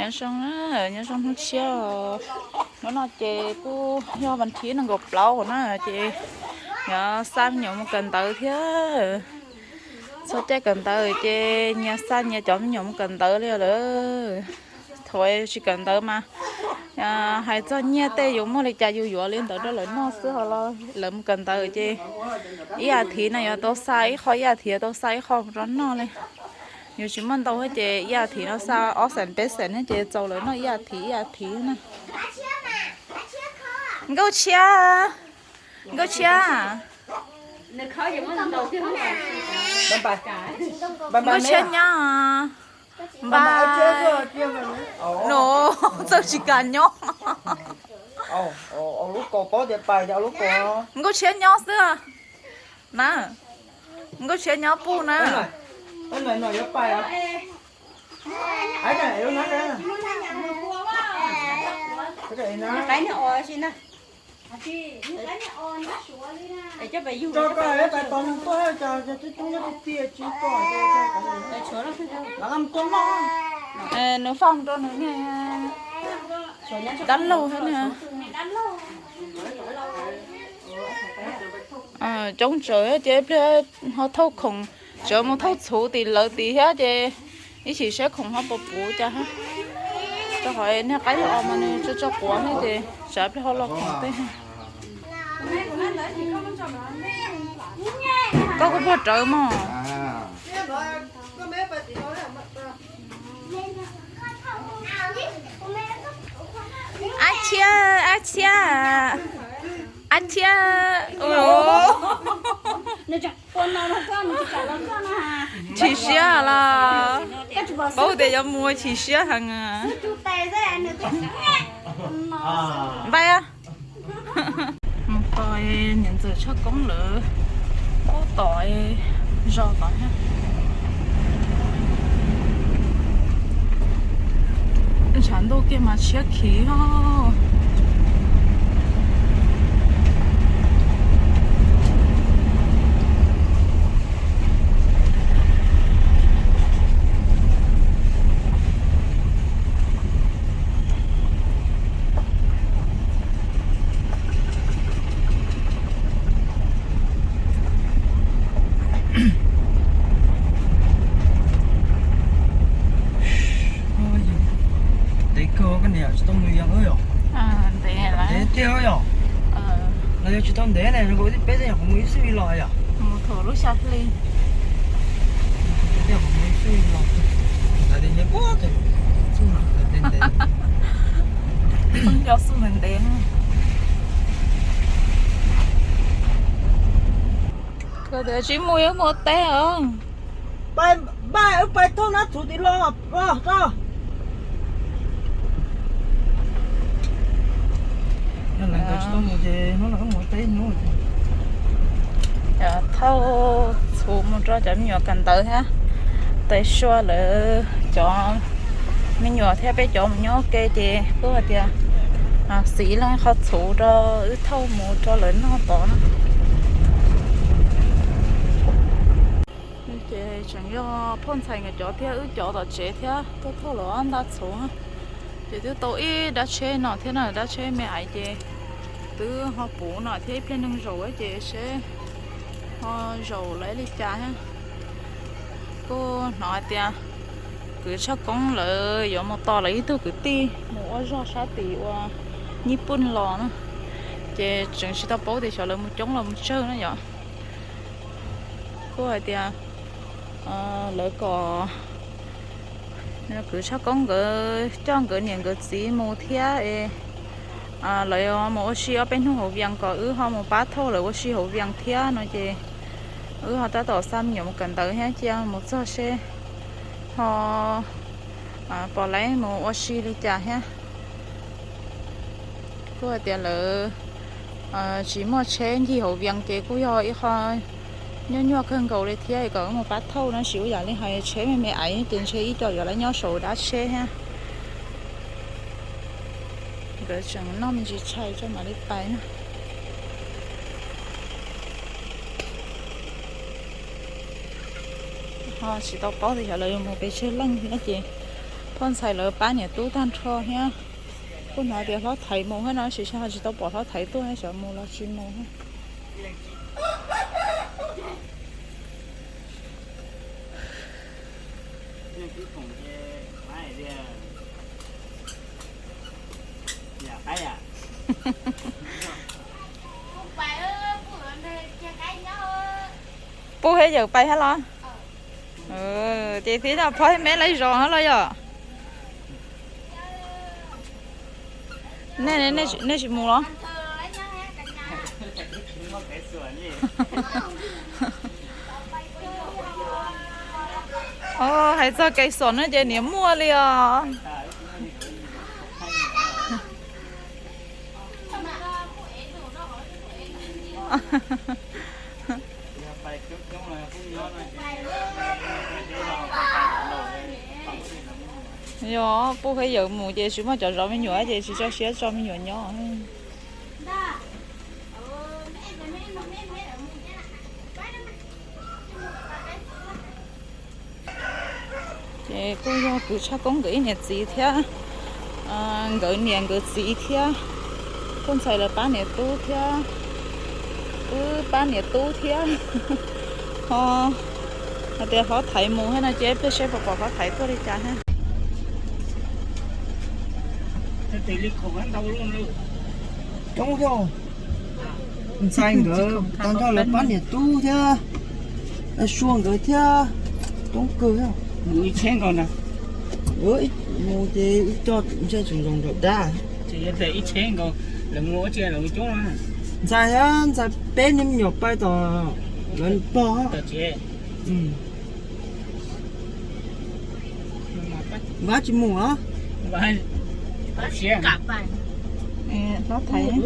Nyob zoo na, nyob zoo hnub tshiab. Hnub no ces kuj yog vas thib nees nkaum plaub na, ces yuav xa me nyuam mus kawm ntawv thiab. Txog caij kawm ntawv ces nyias xa nyias cov me nyuam mus kawm ntawv li lawm. Thaum tsis kawm ntawv mas hais txog nyiaj tej yus muaj li cas yus yuav li ntawd rau lawv noj xwb. Ho lawv mus kawm ntawv ces ib as thiv no yuav tau xa ib qho, ib as thiv yuav tau xa ib qho rau noj li. Yus tsis muaj ntau thiab ces ib as thiv no xa ob xees peb xees thiab ces txaus lawv noj ib as thiv ib as thiv na. Nkauj Tshiab, Nkauj Tshiab, Nkauj Tshiab nyob. Npaj, nws txawj tsis kam nyob. Nkauj Tshiab nyob xwb na. Nkauj Tshiab nyob puj na. Nws faj rau nws niag dab laug thiab na. Coob tsawv ces ib pliag ho thauj khoom, tseem mus thauj txhuv tim lawv tid thiab ces ib chim saib khoom ho puas puv cas. Rau qhov niag qaib os mas nws tso tso quav thiab ces tsam pliag ho los khoom tej. Koj kuj puag rawv mog. Ab Tshiab, Ab Tshiab, Ab Tshiab. Chim siab los, paub tias yuav mus chim siab heev. Npaj, mus tos niam ntxawm tshaj koob lawv pub tom zos tod thiab. Ntshav ntuj kiag mas tshiab khiv os. Ntev kawg koj niam, tsis tau mus yos yom. Ntev tiag yom. Los yog tsis tau ntev ne, zoo nkaus li peb tej nyuam qhuav mus ib xwb los yom. Mus thaum lub xya hli. Nco xub ntev ntev. Koj tias tsis mus yuav mus teb os. Npaj, wb pais thauj nab txhuv tim los koj. Thauj txhuv mus rau cov me nyuam kawm ntawv thiab. Tais Sua lawv cov me nyuam thiab peb cov mus nyob ua ke ces kuj hais tias xiv leej qhov txhuv rau wb thauj mus rau lawv noj tod na. Ces tseem yog phauj ntxhais nkawd cov thiab wb cov tom tsev thiab tuaj thauj lawv ob nta txhuv. Ces twb tau ib dab tsheb no thiab na, dab tsheb me aiv ces twb ho puv no thiab ib pliag neeg zaum ces seb ho zaum lawv li cas thiab. Kuj hnov hais tias kwv Tshaj Koob lawv yuav mus tos lawv ib tug kwv tij mus ua zog sab tid ua nyij pwj los na, ces tseem tsis tau paub tias xyov lawv mus coob los mus tsawg na yom. Kuj hais tias lawv kom kwv Tshaj Koob nkawd coj nkawd niam nkawd txiv mus thiab es lawv mus ua si ob peb hnub hauv Vias kom wb ho mus pab thauj lawv ua si hauv Vias thiab no ces wb ho tab tom xa me nyuam mus kawm ntawv thiab cia mus txog seb ho pom lawv mus ua si li cas thiab. Kuj hais tias lawv tsis muaj tsheb ncig hauv Vias ces kuj yog ib qho nyuaj nyuaj kawg nkaus li thiab kom wb mus pab thauj no, tab sis ua yam li hais tsheb me me aiv ces ntshe ib co yuav lawv nyob saum dab tsheb thiab. Nkawd tseem noj me ntsis tshais tso mam li pais na. Ho tsis tau paub tias xyov lawv yuav mus pes tsawg leej thiab ces Poj ntxhais lawv pab niam tub tag nrho thiab. Kuj hnov tias hlob Thaiv mus thiab no, tab sis ho tsis tau pom hlob Thaiv tuaj, xyov mus los tsis mus. Pub thiab yawm pais thiab los? Ces thiab no phob thiab meb laib zos thiab los yom? Nej tsis mus los? Hais txog kev xom no ces niam muaj li os. Yog Pub thiab yawm mus ces tsis muaj cov zov me nyuam ces tsis tso siab tso me nyuam nyob. Ces kuj yog kwv Tshaj Koob nkawd ib niam txiv thiab, nkawd niam nkawd txiv thiab, kuj ntxhais lawv pab niam tub thiab, wb pab niam tub thiab. Ho hais tias hlob Thaiv mus thiab no ces pliag seb puas pom hlob Thaiv tuaj li cas thiab. Coob, ntxhais nkawd tag nrho lawv pab niam tub thiab, Sua nkawd thiab, coob kawg. Mus ces ib co ntsej tsoom zoo nraum dab. Ntxhais, ntxhais peb niag me nyuam pais tom lawv pog. Vaj tsis mus os. Hlob Thaiv, hlob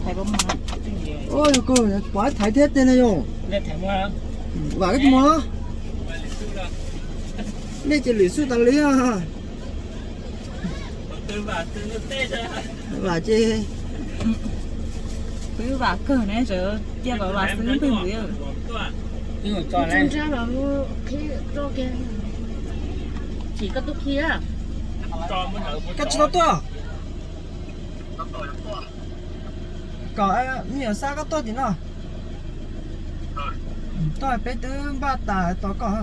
Thaiv pom, pom Thaiv thiab tej no yom. Vam koj tsis mus los? Nej ces lwm xwb tas li. Vam ces, vam kawg ne, cia kom vam xwb twg ntxiv. Koj tsis tau tuaj. Kom me nyuam Xab koj tuaj tim no. Tuaj peb twb npaj tas tos koj.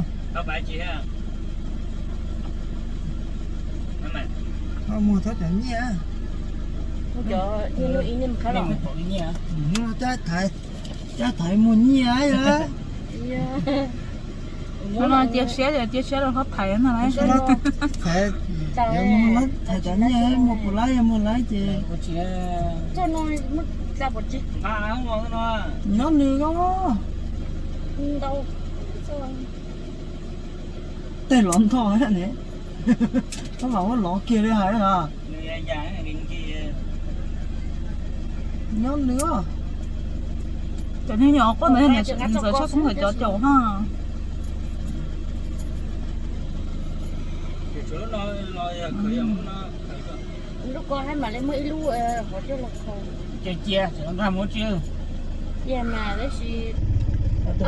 Muag thov cov nyiaj. Coj Thaiv, coj Thaiv muag nyiaj. No cia siab, cia siab rau hlob Thaiv no. Thaiv, Thaiv cov nyiaj muag puas laib, muag laib ces nyob nws os. Tej lov ntog ne, tab mas muab lov kiag li hais na. Nyob nws os. Cov niag nyuam qhuav ntawd niam ntxawm Tshaj Koob lawv cov caum ha. Lub ko hab mam li muaj ib lub hov coj los kho. Cia, cia, tseem nqa mus tsi. Ua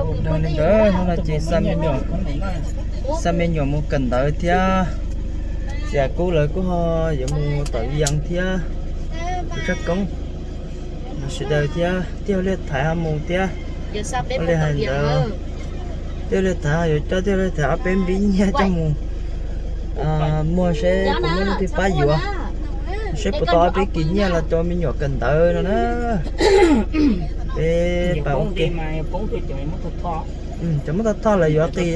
li ntawd no ces xa me nyuam, xa me nyuam mus kawm ntawv thiab. Xiam Kub lawv kuj ho yuav mus tom Yees thiab, kuv Tshaj Koob, sawv daws thiab, Tiaj Liaj Thaiv ho mus thiab. Ua li hais ntawd, Tiaj Liaj Thaiv ho yuav coj Tiaj Liaj Thaiv ob peb npib nyiaj coj mus muag seb puas muaj leej twg pab yuav, seb puas tau ob peb kis nyiaj los rau me nyuam kawm ntawv no na. Peb pab ua ke. Cov muab thoj thoj lawv yuav qis. Ib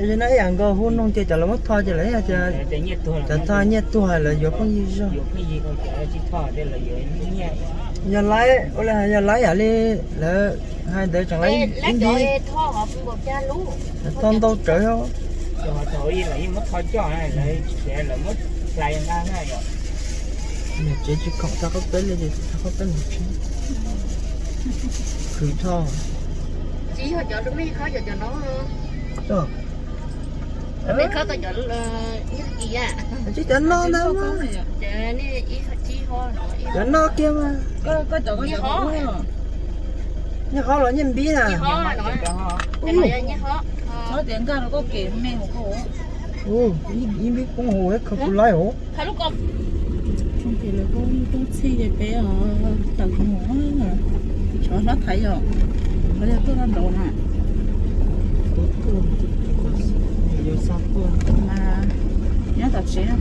yam no ib yam nkaus hu noog ces cov lawv muab thoj ces lawv tias cov thoj nyiaj tuag lawv yuav phooj ywg zog. Yog lawv ua li yog lawv yam li lawv hais ntawd tseem lawv ib npib, thoj ntau tsawv. Niam tsev tsis khoom txog qhov peb li ces tsis txog qhov peb mus tsev. Khwv thoj. Tsis cov no ntag, cov no kiag mas. Nyiaj hov los nyiaj npib na? Nyob tias nkag rau koj kev me hauv koj. Npib poob hauv khaws kuv laib hauv. Txhij ces peb tawm mus, tsov hlob thaiv yom, qhov yog tuaj nrov na. Nyob tom tsev,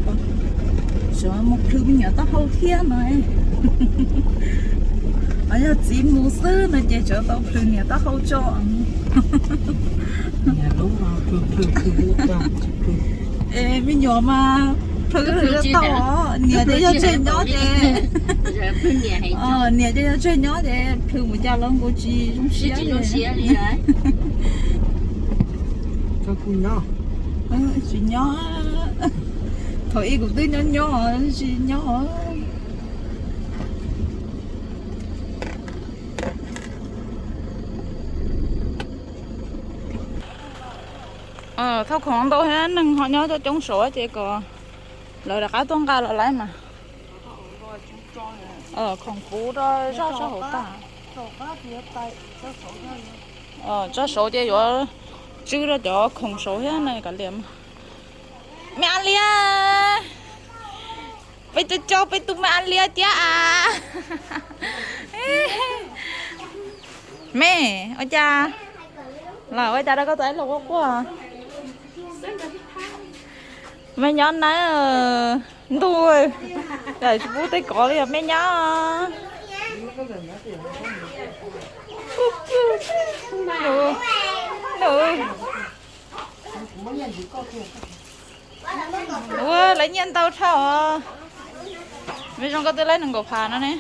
tsov mus plhws me nyuam taub hau thiab no. Yog txiv mus xwb no ces tsov tau plhws niam taub hau tso. Es me nyuam mas plhws tau, niam ces yog tseg nyob ces, niam ces yog tseg nyob ces plhws mus cas los nkaus tsis zoo siab li. Tsis nyob, thaum ub kuv twb nyob nyob tsis nyob. Thauj khoom ntau thiab neeg ho nyob coob saud ces kom lawv rov qab tuaj nqa los lawm mas. Khoom puv rau zaj sab hauv tag. Tso saud ces yuav tswb rau cov khoom saud thiab na kav liam. Me a liab, peb cov coj peb tus me a liab thiab as. Me, ua cas los ua cas rau koj tus aib los quaj quaj? Me nyob nawb, ntuj, tsis pub tej kov li os me nyob. Ua lawv nyiaj ntau dhau. Me zoo koj twb laib nees nkaum phav no ne.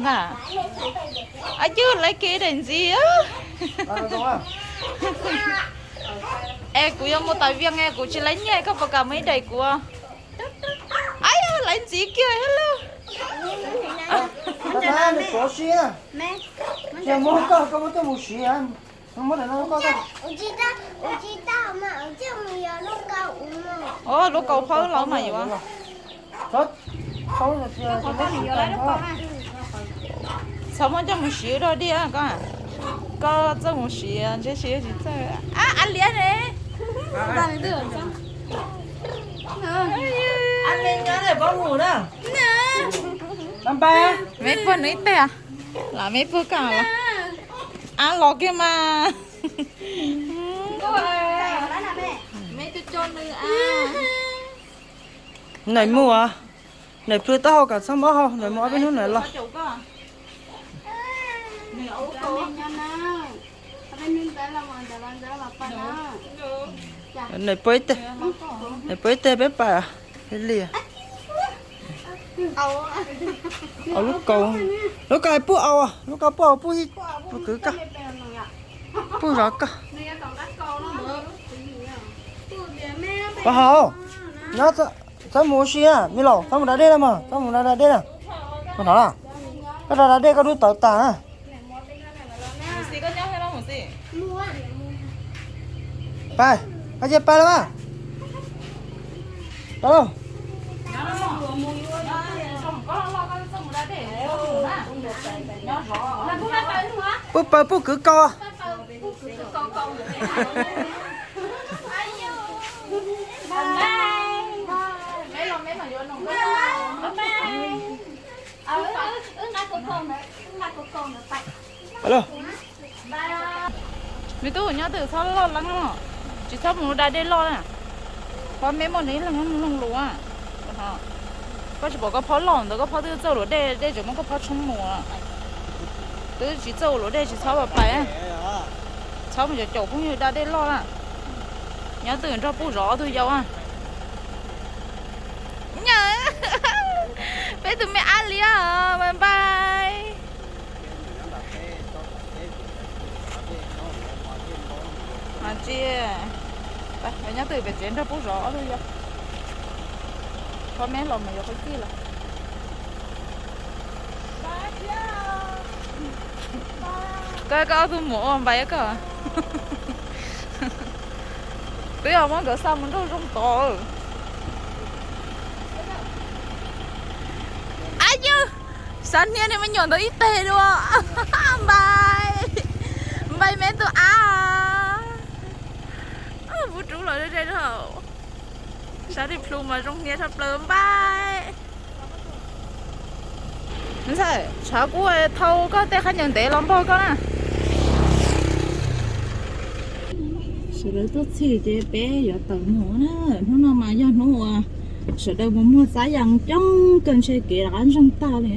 Ntag, ab cwj laib kiag ib daim ntxiv. Es kuv yuav mus tawm Vias es kuv tsis laib nyiaj, koj puas kam muab ib daim kuv? Ab, laib ntxiv kiag thiab lauj. Lub kaus phaub los mas yuav. Txhob muab coj mus siv rau diaj koj. Koj txawj mus siv ntshe siv tsis txawj. Ab, a liab ne. Me puag nws ib teg, lam me puag koj los. Ab, los kiag mas. Nais mus, nais plhws taub hau kom txhob mob hau, nais mus ob peb hnub nais los. Nais puag ib teg, nais puag ib teg peb pais li. Lub kaus, lub kaus puj au, lub kaus puj au, puj kwv koj, puj zov koj. Pov haum, nyob, txhob mus ua si na me laus, txhob mus da dej na mog, txhob mus da da dej na. Koj da da dej koj dub tawv tas na. Pais, koj cia pais los mas. Puj paws puj kwv kau. Me tub, nyob twj txhob loj leeb, tsis txhob mus da dej loj na. Phob me muaj ib leeg nyob mloog lus. Koj tsis pom koj phob loj ntawd, koj phob twb txawj ua luam dej, dej tseem muab koj phob tshoob mus. Twb tsis txawj ua luam dej tsis txhob pais. Txhob mus caum caum phooj ywg da dej loj na. Nyob twj nrog puj zov ob tug yau. Nyob, peb tus me ab liab, pais pais. Mas tsis, nyob twj pem tsev nrog puj zov ob tug yau. Phob me los mas yuav qhov tij lawm. Koj, koj ob tug mus ua npais koj. Twb yog muab nkawd xa mus nrog zoo tod. Ab yawg, Sab hnia niag me nyuam ntawd ib teg dua. Npai, npai me tus av. Pub rub los ze ze. Sab dej plhu mas zoo hnia tshaj plaws npai. Ntxhais, tshav kub thau koj tej khaub ncaws ntev los npog koj na. Sawv daws tuaj txhij ces peb yuav tawm mus na. Hnub no mas yog hnub uas sawv daws mus muag xab yas coob kawg ntshe kev rov qab ntsoog tag li.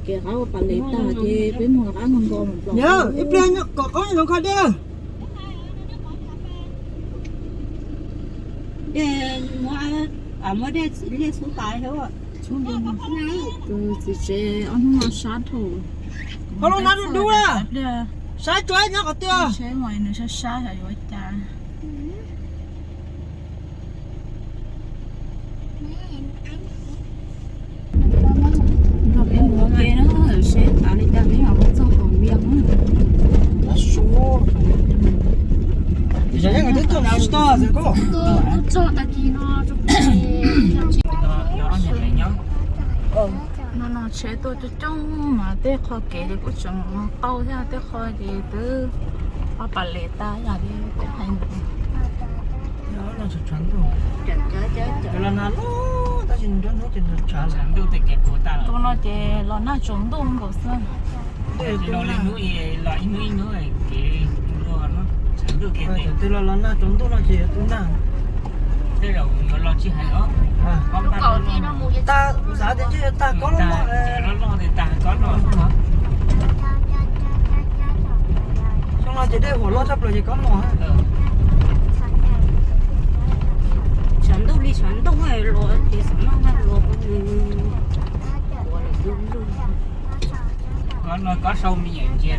Kev rov qab ua pas les tag ces peb mus rov qab nkaus nkaus mus plaws. Ib pliag kom qoob zoo kho dej. Tus txiv tsev ob hnub no sab dhau. Ho lub nab dub dub a, saib tsuav nyob qhov twg. Seb mas nws sab sab xyov yuav ua cas. Nrog peb mus ua ke na, seb tas li cas peb mam mus txog tom Vias na. Tus txog tag kis no. No no tsheb tuaj coob coob mas tej qho kev ces kuj tseem qau thiab, tej qho ces twb ob pas les tag yam li peb hais ntawd. Tus no ces los nag tsaus ntuj nkaus xwb. Tus los los nag tsaus ntuj no ces yuav tu nag. Tej zaum yuav los tsis hais os. Tag, kuv xav tias ntshe yuav tag kob loj loj. Loj loj tias tag kob loj. Xyoo no ces dej huam loj tshaj plaws ces kob loj. Tshav ntuj li tshav ntuj los ces xav noj nqaij los. Kob no kob sau me nyuam ntsia.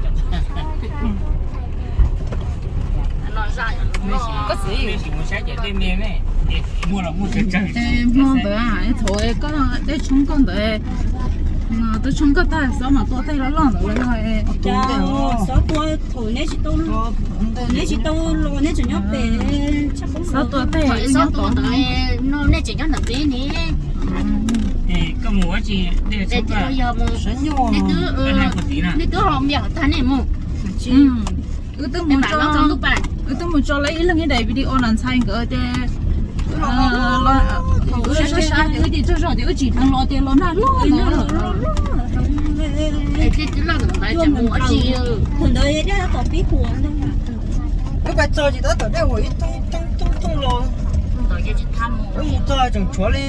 Koj txiv, hmo ntawd thaum dej tshoob koj ntawd, twb tshoob koj tag xob mam tua tej loj loj ntawd los yog? Xob tua thaum neb tsis tau, neb tsis tau los neb tseem nyob pem. Xob tua tej, xob tua ntawd no nej tseem nyob ntawm peb ne. Nej twb los npias tag nej mus. Wb twb mus tso, wb twb mus tso lawv ib leeg ib daim video na ntxhais nkawd ces wb sab sab ces wb cia tsaug zog ces wb tsim dheev los ces los nag loj loj. Wb pais txog ces tab tom dej huam ib tooj tooj tooj los. Wb mus txog tseem tshuav li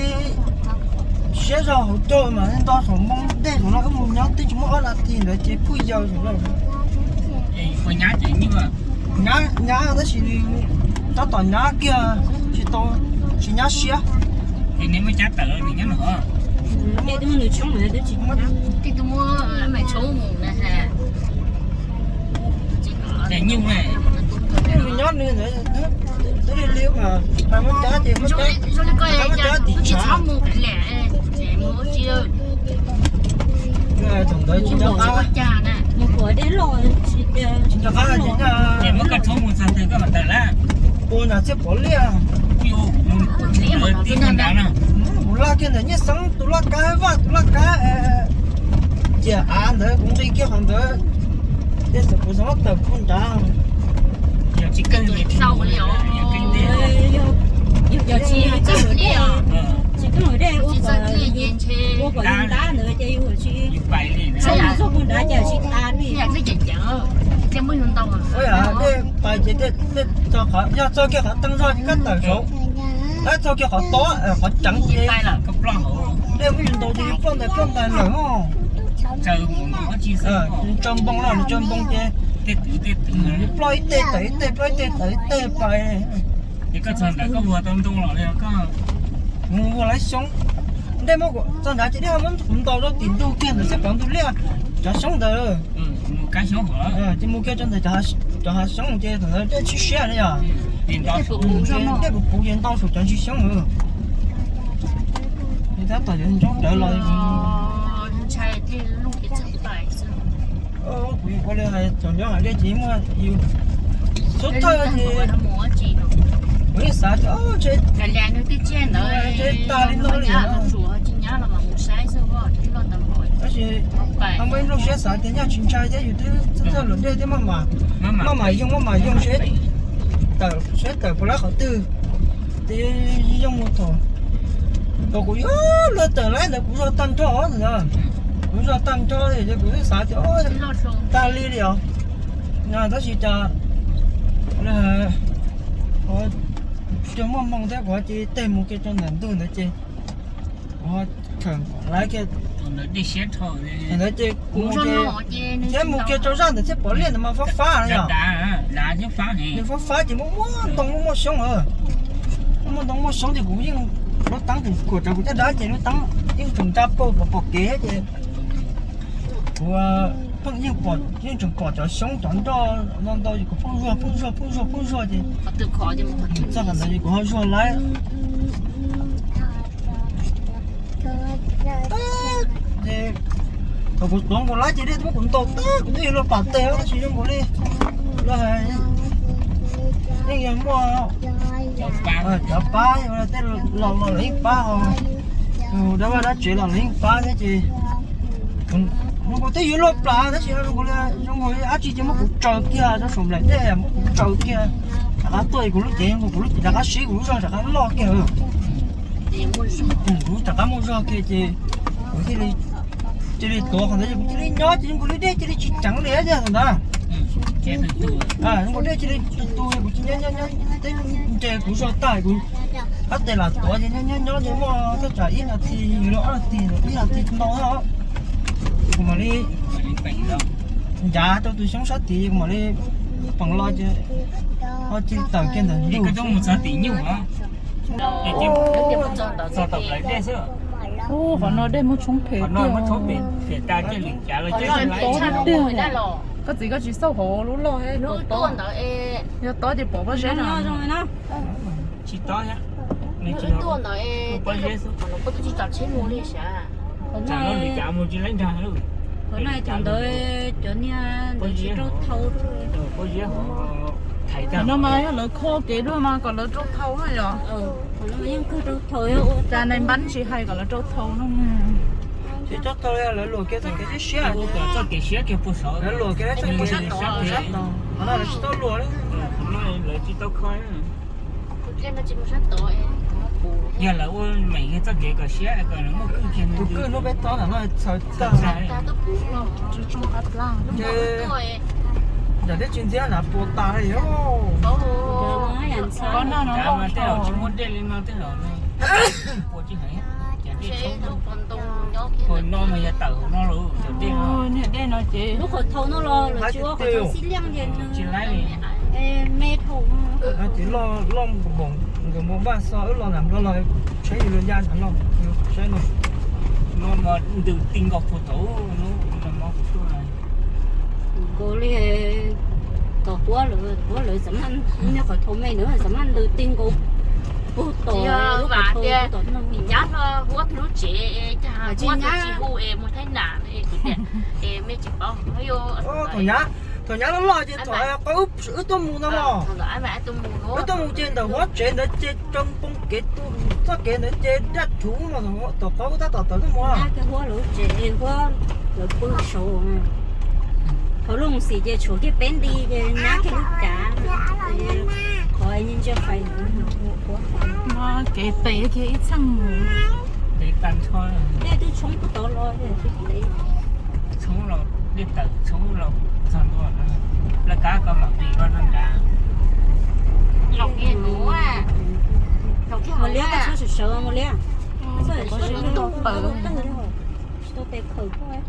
siab zog hauv caug mas nto saum npoo dej saum no wb mus nyob twb tsis muaj ob nas this ntawd ces kuj yau saum no. Nyab tab sis tab tom nyab kiag tsis tau, tsis nyab siab. Nyob nws ntawd twb li li mas muab cab ces muab cab tim tshav. Thaum ntawd tsis nco qab, tsis nco qab ces muab koj tshoob mus txog twg koj mam tawm lawm. Puas nram txiaj pov liaj. Kuv laj kiag ntawm Nyiaj Xeeb tus laj kab, Vaj tus laj kab, ciam av ntawd kuv nqis kiag qhov ntawd. Tej xwm kuv xav tawm puag nrad. Yog tsis keej li os. Yog tsis keej li os. Tsis keej li ua kom yus ntab ntawd ces yus tsis, txog puag nrad ces tsis tas li. Dej pais ces yog txog kiag qhov teeb zog ces koj tawm saud, tab txog kiag qhov tob qhov ceev ces dej muab yus ntaus ces yus ploj ntais ploj ntais lawm os. Nws tsaws npoo no, nws tsaws npoo ces yus ploj ib teg tawm ib teg, ploj ib teg tawm ib teg pais. Kuv ua lawv xyoob, dej muab txog nrad ces dej muab kuv ntaus rau tim ntug kiag ntawd xwb, pov ntug liaj, cov xyoob ntawd. Ces mus kiag rau ntawm cov hav xyoob ces thaum ntawd dej tshib siab na yog. Dej puv puv ces ntau saum cov ntsis xyoob. Tab tom yuav ntsoov rawv los. Kuv ua li hais thaum nyob hais dej ces muaj yus xub thawj ces kuv yeej xav tias tsev tag li no li. Ces ho muaj ib nplooj siab xav tias nyaj tsis ntshai thiab, yus twb txawj luam dej thiab, maj mam, maj mam yoog maj mam yoog seb tawm, seb tawm puas lawv qhov twg, ces yoog mus thaum, thaum kuv yuav luag tawm lawm ntawd kuv zog tag nrho ntag, kuv zog tag nrho ces kuv twb xav tias tag li li os. Tab sis cas tsis muaj hmoo thiab, kuv cia li teg mus kiag rau ntawm ntug ntawd ces kuv ho khawm lawv kiag ntawd ces kuv thiab mus kiag rau zaj ntawd thiab pom liaj ntawd mas fab fab na yom. Nws fab fab ces muaj muaj ntoo muaj muaj xyoob, muaj muaj ntoo muaj xyoob ces kuv yeej, lub teeb kuv kuam rau kuv caj dab ces lub teeb yeej tseem nra pag pom pom kev ces kuv pheej yeej pom, yeej tseem pom cov xyoob cov nroj no ntau ces kuv pheej zuag pheej zuag pheej zuag pheej zuag ces txog qhov ntawd ces kuv ho zuag lawv. Ces thaum kuv tuav nkaus lawv ces dej twb muab kuv ntaus tag, kuv twb yuav luag plam tes tab sis zoo nkaus li los yeej yog muaj cov pab, tej laus los lawv yeej pab os, dab vaj dab tsev los lawv yeej pab thiab ces zoo nkaus twb yuav luag plam tab sis zoo nkaus li, zoo nkaus li dab tsi ces muab kuv tsaws kiag rau saum nplaim dej, muab kuv tsaws kiag rov qab tuaj, kuv lub cev, kuv lub cev rov qab sib, kuv lub zog rov qab loj kiag. Kuv rov qab muaj zog kiag ces kuv thiaj li, cia li tuav qhov ntawd ces kuv cia li nyob ces zoo nkaus li dej cia li tsis ceev li thiab ntag. Zoo nkaus dej cia li tu, kuv cia li nyob nyob nyob, teb nres kuv zog tag kuv qab tes lam tuav ces nyob nyob nyob ces muaj thaj tsam ib nas this los ob nas this, ib nas this ntau os, kuv mam li ncav rau tus xyoob sab tid, kuv mam li peem los ces ho cia li tawm kiag ntawm ntug. Ub, qhov no dej muaj tshoob phem tiag. Tob tiag tiag. Koj txiv koj tsis xauj hauv lub loj, yog tob ces pom pob zeb no. Qhov no cov ntawd cov niag ntawd tsis rau thau. Qhov no mas yog lawv kho kev dua mas kom lawv rau thau no yom. Cas nais npab tsis hais kom lawv rau thau no. Tsis rau thau, lawv luam kiag txoj kev siab siab, lawv luam kiag txoj kev siab, qhov no lawv tsis tau luam li. Yog lawv ua meem txoj kev kom siab kom muaj kwj kiag, tus kwj hnub peb tob ntawm no txhaws tag. Ces yam teb tsis ntxiab na puas tas li os. Tej zaum tsis muaj dej li no tej zaum no puas tsis heev. Ces dej tshoob, hauv no mas yog tawm hauv no lawm cov dej no. Niag dej no ces lub qhov thau no los lawv tsis ua qhov thau xib liaj ces tsis laib li. Me dhau. Ces loj loj nkaus npaum npaum Npaj Xo wb los nram Nplog los tsheb yus los ya nram no, saib no. No mas ntws ti nkaus puag thaum ub no, no mas kuv tuaj nkaus li tom huab lawv, huab lawv xam maj, nyob qhov thau me ntawd xam maj ntws ti nkaus puag tom lub qhov thau tom no. Nyab hlo huab tus lub tsev, cas huab tus tsis hu es mus Thaib Nam es kuv tias es me tsis paub. Thaum nyab, thaum nyab loj loj ces thaum wb tuaj mus no los, wb tuaj mus ces ntawm huab tsev ntawd ces rau npoo kev tu, txoj kev ntawd ces daj rhuv no, tom qab wb tab tom tawm tuaj mus. Nyab kiag huab lawv tsev, huab lawv pw saud. Qhov lub xim ces tshuav kiag peb nti ces nyab kiag lub cav, qhov ntsia fais. Kev pem kiag ib txheej mus. Dej twb tshoob puag tod los, tshoob los dej tawm tshoob los txog ntua, laj kab koj mam pim koj nrog nrad. Mus liab, koj txhob sawv sawv mus liab. Tsis tau tes khaws koj.